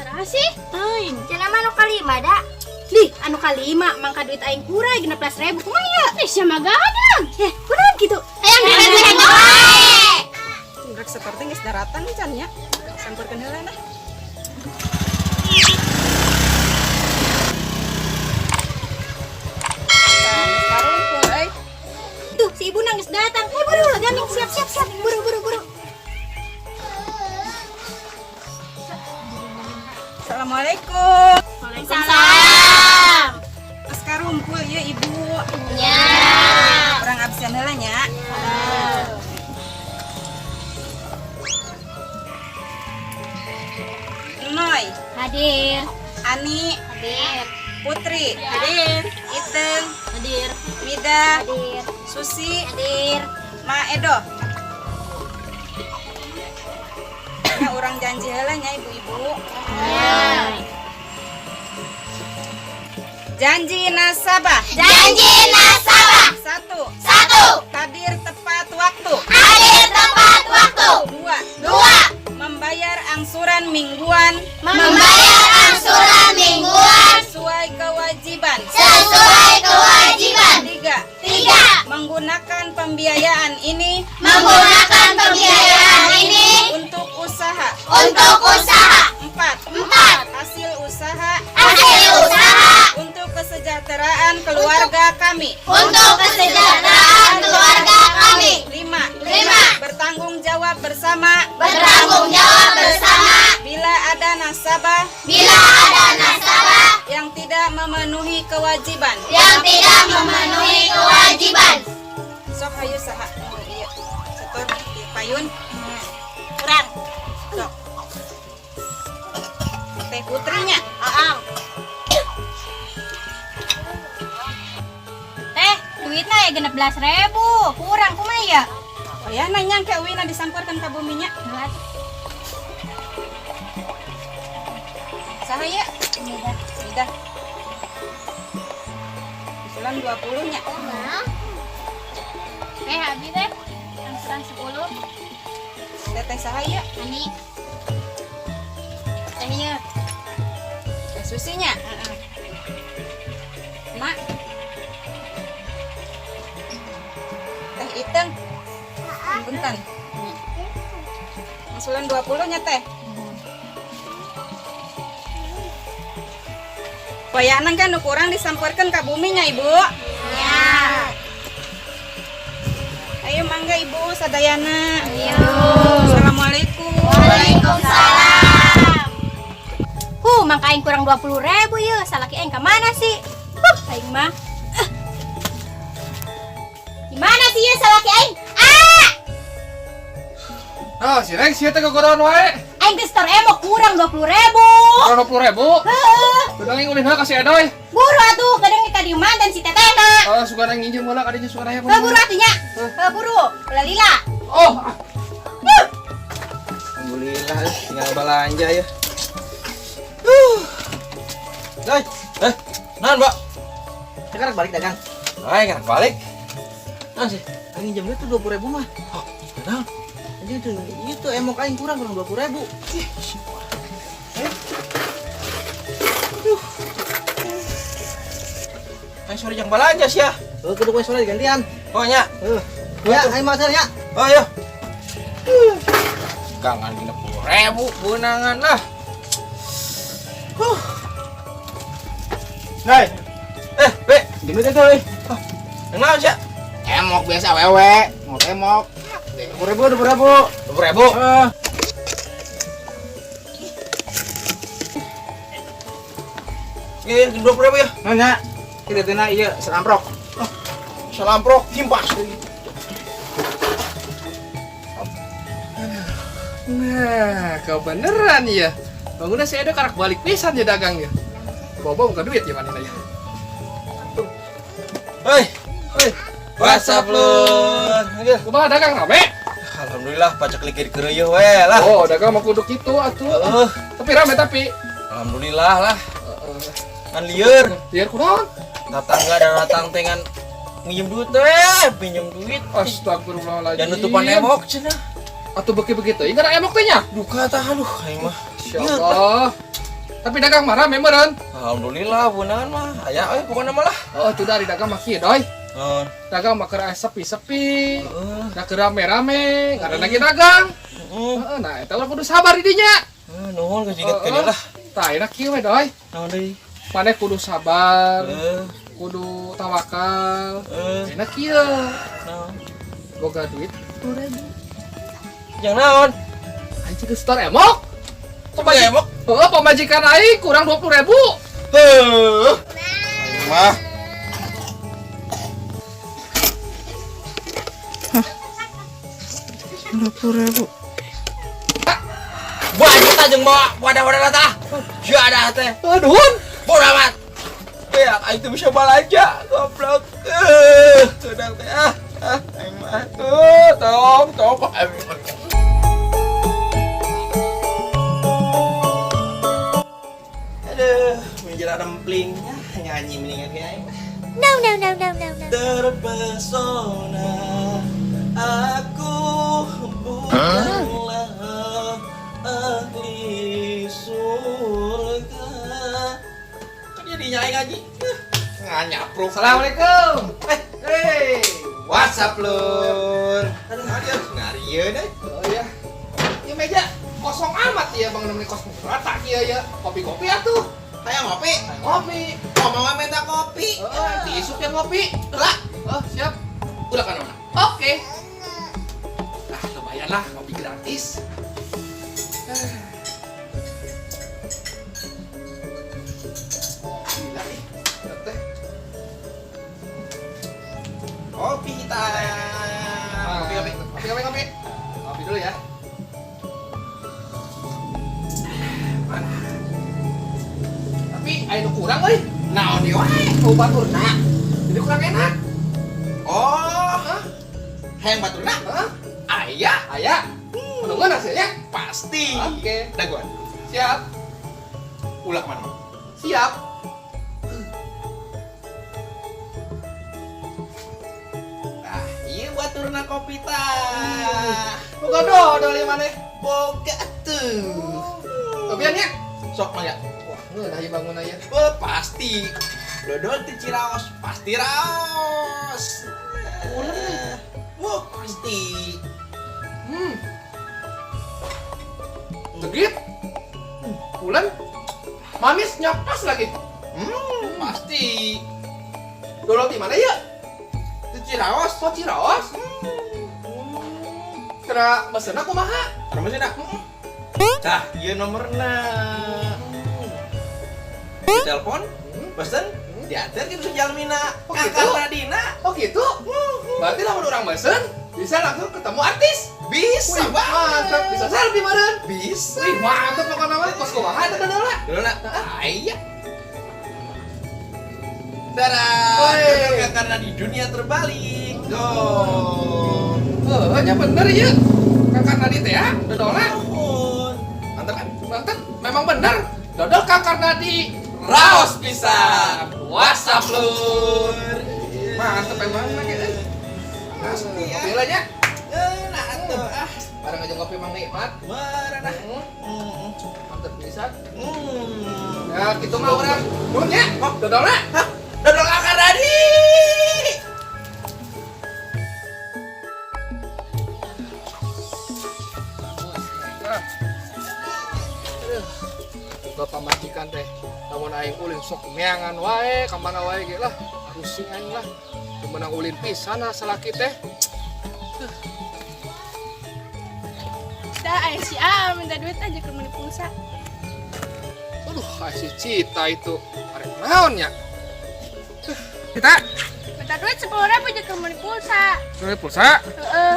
Sabaraha sih? Teuing. Cenah mah nu kalima da. Lih, anu kalima mangka duit aing kurang 16.000, kumaha ya? Eh, sia mah gadang. Eh, kunaon kitu? Hayang direk wae. Rek seperti geus daratang can nya. Samperkeun heula nah. Karumpul euy. Tuh, si ibu nangis datang. Eh, buru, gaming, siap, siap, siap. Buru, buru, buru. Assalamualaikum. Waalaikumsalam. Geus karumpul ieu ibu. Nya. Urang absen heula nya. Noy, Hadir. Ani, Hadir. Putri, Hadir. Iteng, Hadir. Mida, Hadir. Susi, Hadir. Ma Edo. Nya urang janji heula nya ibu-ibu. Ya. Janji nasabah. Janji nasabah. 1. 1. Hadir tepat waktu. Hadir tepat waktu. 2. 2. Membayar angsuran mingguan Membayar angsuran mingguan sesuai kewajiban. sesuai kewajiban. 3. 3. Menggunakan pembiayaan ini Menggunakan pembiayaan ini untuk usaha. untuk usaha. 4. 4. Hasil usaha Hasil usaha untuk kesejahteraan keluarga kami. untuk kesejahteraan keluarga kami. 5. 5. Bertanggung jawab bersama Bertanggung jawab bersama bila ada nasabah bila ada nasabah yang tidak memenuhi kewajiban. yang tidak memenuhi kewajiban. Sok hayu saha nu ieu setor di payun. Kurang. Sok. Teh Putrinya. Aang. Teh, duitna ya 16.000. Kurang kumaha ya? Oh ya nanya ke Wina disamperkeun ka buminya. Saha ya? Mida. Usulan 20 nya. Teh abi teh angsuran 10. Teteh saha ya? Ani. Teh ieu. Teh Susinya. Mak. Teh Iteng. Punten. Usulan 20 nya teh. Wayahna kan nu kurang disamperkeun ka buminya ibu. Ya. Ayo mangga ibu sadayana. Ayo. Assalamualaikum. Waalaikumsalam. Mangka aing kurang 20.000 ya. Salaki aing ka mana sih? Aing mah. Gimana sih ya salaki aing? Ah! Ah, si Reng, sia teh gogoran wae. Aing teh setor emok kurang 20.000. Kurang 20.000. Heeh. Kadang aing ulin heula ka si Edoy. Buru atuh, kadang ka dieu mantan si tetehna. Ah, suka nginjem heula kadinya suka aya. Heuh, buru atuh nya. Heuh, buru. Ulah lila. Oh. Ah. Alhamdulillah, tinggal belanja ya. Doi, Naon, Pak? Sekarang balik dagang. Aing kan balik. Naon sih? Aing minjem duit tuh 20.000 mah. Oh, naon? Anjing itu emok aing kurang kurang 20.000. Aing sore jang belanja sih ya. Oh, kudu kowe sore digantian. Oh nya. Heuh. Ya, aing mah ya. Oh iya. Kangen 60.000 beunangan lah. Huh. Hei, Be, minjem duit itu euy. Yang naon sih? Emok biasa wewe, mau emok. 20.000, 20.000. 20.000. Heeh. Iya, 20.000 ya. Nanya, kita tina iya selamprok. Oh, selamprok timpas. Nah, kau beneran ya. Bangunnya saya ada karak balik pisan ya dagangnya. Bawa bukan duit ya mana ya. Hei, hei, what's up lur? Kumaha dagang rame? Alhamdulillah pacak likir keureuh we lah. Oh, dagang mah kudu kitu atuh. Heeh. Tapi rame tapi. Alhamdulillah lah. Ngan lieur. Lieur kunaon? Tetangga dan datang teh ngan nginjem duit teh, pinjem duit. Astagfirullahaladzim. Jangan nutupan emok cenah. Atuh beki begitu. Ingat emok teh nya? Duka tah aduh aing mah. Insyaallah. Tapi dagang mah rame meureun. Alhamdulillah beunangan mah aya euy pokona mah lah. Oh, itu dari dagang mah kieu, Doi. Naon? Dagang mah keur aya sepi-sepi. Heeh. Da keur rame-rame, ngaran lagi dagang. Heeh. Heeh, nah eta urang kudu sabar di dinya. Eh, nuhun geus ingetkeun Heeh. lah. Tah, enak kieu we, Doi. Naon deui? Maneh kudu sabar, Heeh. kudu tawakal. Heeh. Enak kieu. Naon? Boga duit 10.000. Yang naon? Aing cek setor emok. Pemaji emok. Heeh, pamajikan aing kurang 20.000. Heuh. Mah. 20.000. Wah, kita jeung bawa wadah-wadah tah. Jadah teh. Aduh. Bodoh amat. Ya, aing teu bisa balanja, goblok. Sedang teh ah. Ah, aing mah tuh, tong, tong. Aduh, menjelang rempling. Ah, nyanyi mendingan ge aing. No, no, no, no, no, no. Terpesona aku bukanlah ahli surga. Kan dia dinyanyi ngaji. Nggak nyapruk. Assalamualaikum. Eh, Hey. What's up, Lur? Aduh, aduh, Ngarieun euy. Oh iya. Ini meja kosong amat ya, Bang, namanya kosong rata kieu ya. Kopi-kopi atuh. Hayang ngopi. Ayo ngopi. Ngomongnya minta kopi. Heeh, diisuk yang ngopi. Lah, Oh, siap. ulah kan mana? Oke. Ah, lumayan lah ngopi gratis. Gila nih. Teh. Kopi kita. Kopi, kopi, kopi, kopi, kopi. Kopi dulu ya. Mana? Tapi ayo kurang euy. Naon ieu wae? Bau baturna. Jadi kurang enak. Oh, Hah? hayang baturna? Hah? Aya, Aya. Menunggu hasilnya. Pasti. Oke. Dagoan. Siap. Ulah kemana? Siap. Nah, iya baturna kopi tah. Boga dodol ieu maneh. Boga tuh. Kopian ya? Sok mangga. Wah, ngeunah ieu bangun aya. Oh, pasti. Dodol ti Ciraos, pasti raos. Pulen nih. Wah, pasti. Legit. Pulen. Manisnya pas lagi. Pasti. Dodol di mana ya? Di Ciraos. Oh, Ciraos. Kira mesenna kumaha? Ada mesin dah. Tah, ieu nomorna. Telepon, pesen, diantar ke jalmina. Oh, gitu? Kakak Radina. Oh gitu? Berarti lamun urang mesen bisa langsung ketemu artis. Bisa Wih, banget. mantap. Bisa selfie meureun. Bisa. Wih, mantap pokoknya mah. Kos kumaha eta dodolna? Dodolna. Aya. Dadah. Woi. Dodol karena di dunia terbalik. Tuh. Heuh, nya bener ieu. Kang Karnadi teh ya, dodolna. Nuhun. Mantap kan? Mantap, memang bener. Dodol Kang Karnadi Raos pisan. What's up, Lur? Mantap emang lagi euy. Pasti ya. Kopi lah nya. Nah, atuh ah. Bareng aja ngopi emang nikmat. Merenah. Mantap pisan. Ya, gitu mah urang. Nuhun nya. Oh. Dodolna. Hah? Dodol Kang Karnadi. Aduh. Bapak majikan teh, lamun aing ulin sok meangan wae, ka mana wae ge lah. Pusing aing lah. Teu meunang ulin pisan lah salaki teh. Dah, aya si A minta duit aja ke meuli pulsa. Aduh, ai si Cita itu. Arek naon nya? Kita Minta duit 10.000 aja ke meuli pulsa. beli pulsa. Heeh.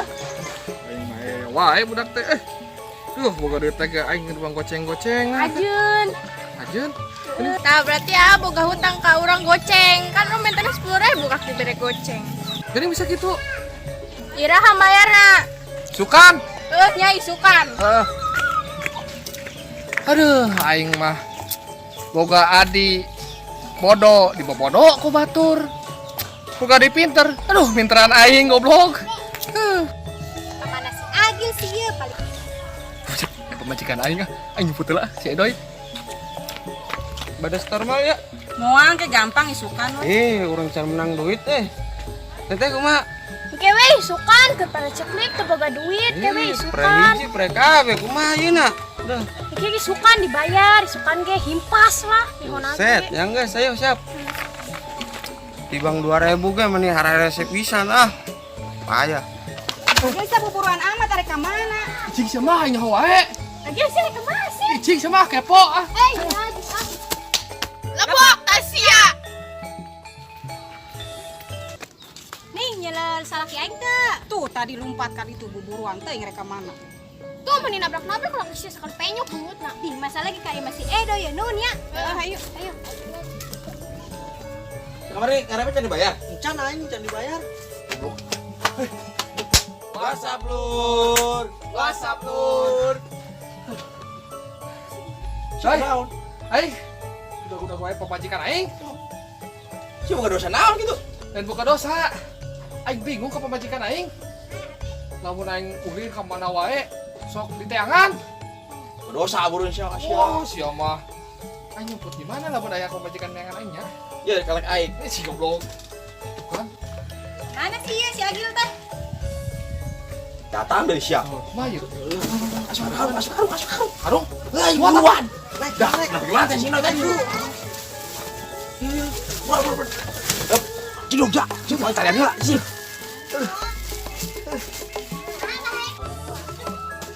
Aing mah wae budak teh. Eh. Duh, boga duit teh ge aing bang goceng-goceng. Ajun. Ajun. Nah, berarti ya boga hutang ka urang goceng. Kan lu mintanya 10.000 kak dibere goceng. Jadi bisa gitu. Iraha bayarna. Sukan. Heuh, nya isukan. Heeh. Aduh, aing mah boga adi bodoh dibobodo ku batur. Boga adi pinter. Aduh, minteran aing goblok. Huh. Kemana si Agil sih ya paling Eh, pamajikan aing ah, aing nyebut lah si Edoy. Bade setor mal ya. Moal ke gampang isukan we. Eh, urang can menang duit eh. Teteh kumaha? Ke we isukan ke pada ceklik teu boga duit ke we Ih, isukan. Pre hiji pre kabeh kumaha ieu na? Dah. Iki isukan dibayar, isukan ge himpas lah nihon Set, ge. ya geus ayo siap. Tibang 2000 ge meni hararese pisan ah. Payah. Geus buburuan amat arek ka mana? Cing sama aing nyaho wae. Lagi sih rek mana sih? Cing sama kepo ah. Eh, ya, Lebok Asia. Nih nyelel salaki aing teu. Tuh tadi lompat kali itu buburuan teh rek ka mana? Tuh meni nabrak-nabrak lah geus sekali penyok mulutna. Di masalah lagi kayak masih Edo ya nun ya. Heeh, ayo. Ayo. Kemarin ngarepe can dibayar. Can aing can dibayar. WhatsApp lur. WhatsApp lur. Coy. Aing. Udah-udah wae pamajikan aing. Sia boga dosa naon gitu. Dan buka dosa. Aing bingung ke pamajikan aing. Lamun aing ulin ka mana wae sok diteangan. Dosa burun sia ka sia. Wah, sia mah. Aing nyumput di mana lamun aya pamajikan neangan aing nya? Ya kalek aing. Eh si goblok. Kan? Mana sih ya si Agil teh? Datang dari sia. Oh, kumaha ieu? Masuk karung, masuk karung, masuk karung. Karung. Hei, buruan. Dah, nah gimana teh sino teh? Buruan, buruan. Ciduk, ja. Cing, mau tarian heula, sih.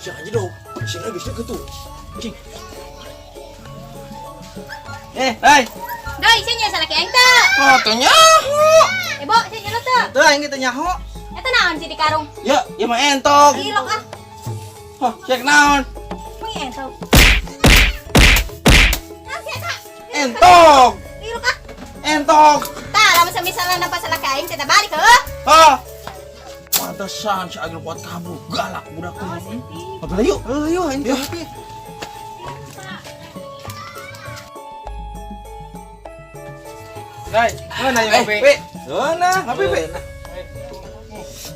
Sia ciduk. Sing geus deukeut tuh. Cing. Eh, hai. Doi, sih nyelel salaki aing teu. Oh, teu nyaho. Eh, Bo, sih nyelel teu. Teu aing ge teu nyaho. Eta naon sih di karung? Ya, ya mah entok. Ilok ah. Hah, cek naon? Mung entok. Nah, si eta. Entok. Ilok ah. Entok. Tah, lamun samisalna nampak salaki aing teh balik heuh. Ah. Pantesan si Agil kuat kabur, galak budak tuh. Apa yuk? Heuh, yuk aing teh ngopi. Dai, mana yang Eh, ngopi? Pi. Mana? Ngopi, Pi.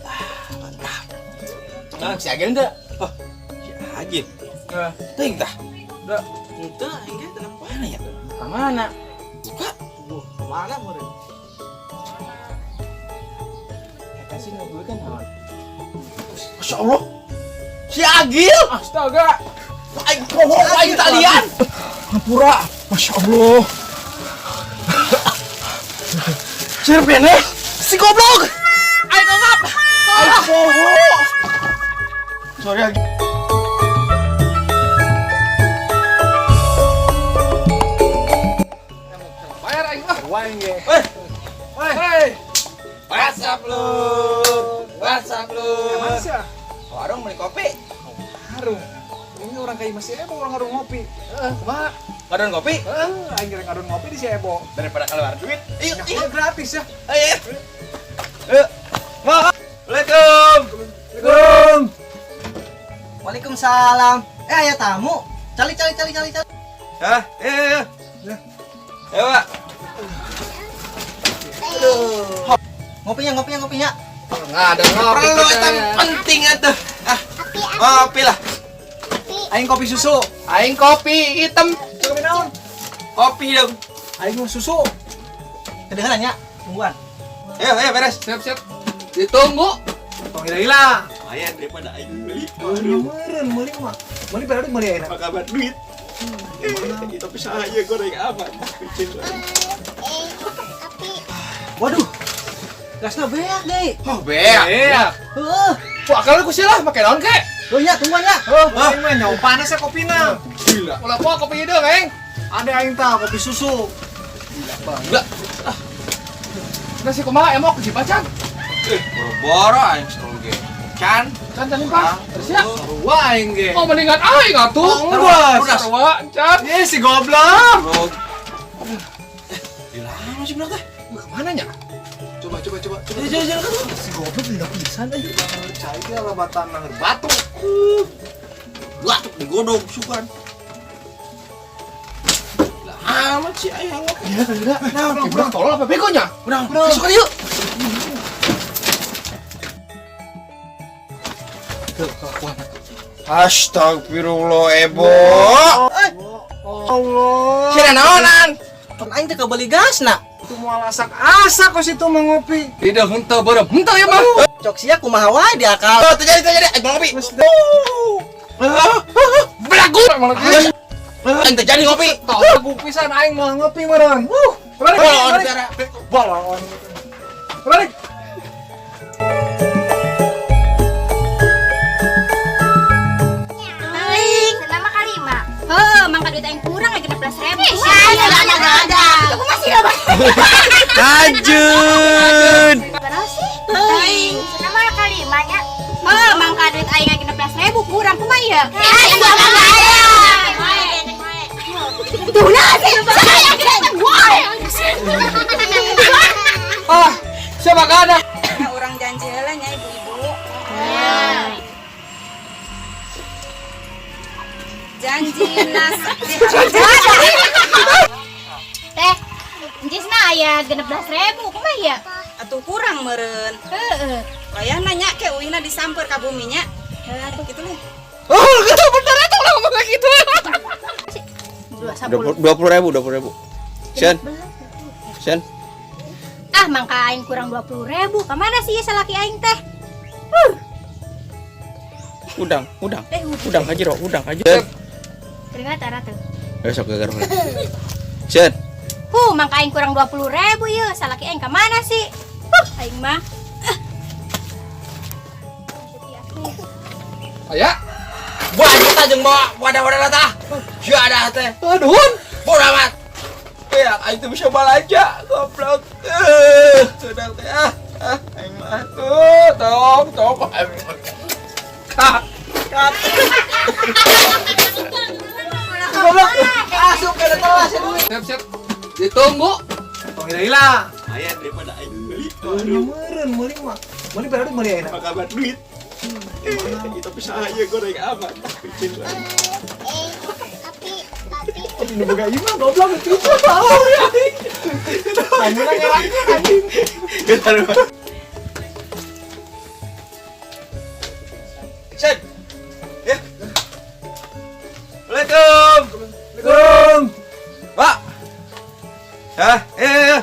Ah, mantap. Nah, si Agil enggak? Oh, si Agil. Eh, Teuing tah. Udah. Henteu aing ge teu nampak. Mana ya? Ka mana? Buka. Duh, mana meureun? Eta sih ngopi kan naon? Masya Allah. Si Agil. Astaga. Aing poho aing talian. Hampura. Masya Allah. Cerpen eh. Si goblok. Aing ngap. Aing poho. Sorry Agil. Bayar aing ah. Wah, aing ge. Eh, Hei. WhatsApp lur. WhatsApp lur. Mana sih? Warung beli kopi. Warung. Ini orang kayak masih Ebo orang ngadon ngopi. Heeh, kumaha? Ngadon kopi Heeh, aing kira ngadon ngopi di si Ebo. daripada keluar duit. Ayo, Ya, ayo. gratis ya. Ayo. Ayo. Ma. Assalamualaikum. Assalamualaikum. Waalaikumsalam. Eh, aya tamu. Cali cali cali cali cali. Hah? Ayo, ayo. Ayo, Pak. Aduh. Ngopinya, ngopinya, ngopinya. Nggak ada ngopi. Perlu eta penting atuh. Ah. Kopi lah. Aing kopi susu. Aing kopi hitam. Kopi naon? Kopi dong. Aing mau susu. Kedengeran ya? Tungguan. Ayo, ayo beres. Siap, siap. Ditunggu. Tong gila-gila. Lumayan daripada aing beli. Meureun meuli mah. Meuli berarti meuli enak. Apa kabar duit? Tapi saya goreng aman. Kucing. Waduh. Gasna beak deui. Oh, beak. Iya. Heeh. Wah, kalau ku lah make naon ke? Tuh nya, tungguan ya. Heuh, aing mah nyawa panas ya kopina. Gila. Ulah poa kopi hideung aing. Ada aing tah kopi susu. Gila. Ah. Nasi kumaha emok dibacan? Eh, boro-boro aing selalu ge. Can. Can can pas. Terus ya. Sarua aing ge. Oh mendingan aing atuh. Lunas. Sarua can. Ih, si goblok. Bro. Gila, masih bener teh. Kemana nya? Coba coba coba. Coba. Jalan jalan jalan. Si goblok tidak pisan euy. Cai ge labatan nangeur batu. Batuk digodog sukan. Gila amat sih ayang. Gila gila. Nah, budak tolol apa begonya? Udah, masuk yuk. Tuh, kelakuan. Astagfirullah, Ebo. Allah. Kira naonan? Motor aing teh kabeli gasna. Itu moal asak-asak kos itu mau ngopi. Tidak henteu beureum. Henteu ya mah. Cok sia kumaha wae di akal. Oh, terjadi terjadi. Aing mau ngopi. Belagu. Aing terjadi ngopi. Belagu pisan aing moal ngopi meureun. Wuh, balik Bolon, balik. Bolon. Balik. Aing, nama kalima. Heuh, mangka duit aing kurang lagi 16.000. Eh, ada. Aku masih loba. Kajun. Berapa sih? Aing, nama kalima nya. Heuh, mangka duit aing lagi 16.000 kurang kumaha ieu? Eh, tuh lah sih. Ah, siapa kada? Nah, urang janji heula nya ibu-ibu. Janji nas Teh, encisna aya 16.000 kumaha ieu? Atuh kurang meureun. Heeh. Wayah nanya ke uihna disamper ka bumi nya. Heuh kitu leh. Oh, gitu bener eta ulah ngomong kayak gitu. 20.000, 20.000. Sen. Sen. Ah, mangka aing kurang 20.000. Ka mana sih salaki aing teh? Udang, udang. Eh, Udang aja, Ro, udang aja. Ternyata tara tuh. Besok gagal. Sen. Huh, mangka aing kurang 20.000 ieu. Salaki aing ka mana sih? Huh, aing mah. Aya. Wah, kita jeung bawa wadah-wadah tah. Sia ada teh. Aduh. Bodoh amat. Ya, aing teu bisa balanja, goblok. Sudah teh ah. Ah, aing mah tuh, tong, tong. Kak. Goblok. Asup ke telas ya duit. Siap, siap. Ditunggu. Tong hila-hila. Aya daripada aing beli. Meureun meuli mah. Meuli berapa duit meuli ayeuna? Apa kabar duit? Itu bisa aja goreng amat. Bikin lagi. Tapi Nu boga ieu mah goblok itu tahu ya. Samuna ngerangkeun anjing. Sen. Ya. Assalamualaikum. Assalamualaikum. Pak. Hah? Eh.